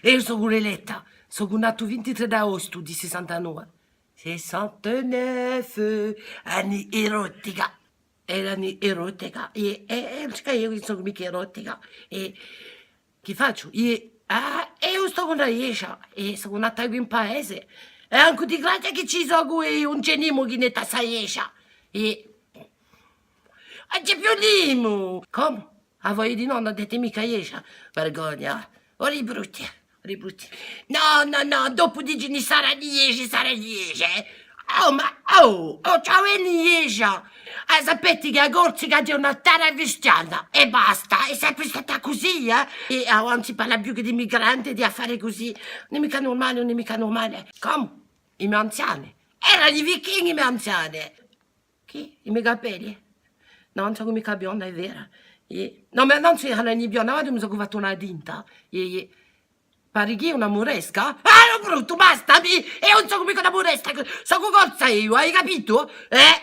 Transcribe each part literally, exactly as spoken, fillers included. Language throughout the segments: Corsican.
Eiu socu l'Eletta, socu natu vintitrè d'aostu di sessantanove. Sessantanove, anni erotica. Erani erotica. È, è, è, eiu socu micca erotica. È chì facciu? È, ah, eiu socu una ghjesgia, è socu nata quì in paese. È ancu di grazia chì ci socu eiu, ùn ci hè nimu chì netta sta ghjesgia. È, ùn ci hè più nimu. Comu? A voglia di nonna, dite micca ghjesgia. Vergogna. Ora i brutti, ora i brutti. Nò, nò, nò, dopu dicini sarà ghjesgia, sarà ghjesgia, eh. Oh, ma, oh, oh, ciao, hè ghjesgia. Ah, sapete chì a Corsica hè una terra cristiana, è basta, hè sempre stata cusì, eh. È, ah, ùn si parla più chè di migranti, di affari cusì. Ùn hè micca nurmale, ùn hè micca nurmale. Comu? I me anziani? Erani vichinghi i me anziani. Chì? I me capelli? Nò, ùn socu micca bionda, hè vera. Iè. Nò, ma nò, s'erani bionda, ma mi socu fattu una tinta. Iè, iè. Pari chì una muresca? Ah, o bruttu, basta, mi, eiu ùn socu micca una muresca, socu corsa eiu, ai capitu? Eh?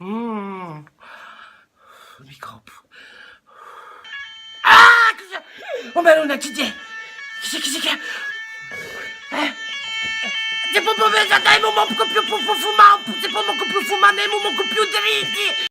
Mm. Mi copu. Ah, chì ci hè? Oh, Madonna, chì ci hè? Chì ci hè, chì ci hè, chì ci hè? Eh? Ùn si pò più pensà, dai, ùn mi pò più, più, più fumà, ùn si pò mancu più fumà, nè, ùn mi pò più diritti.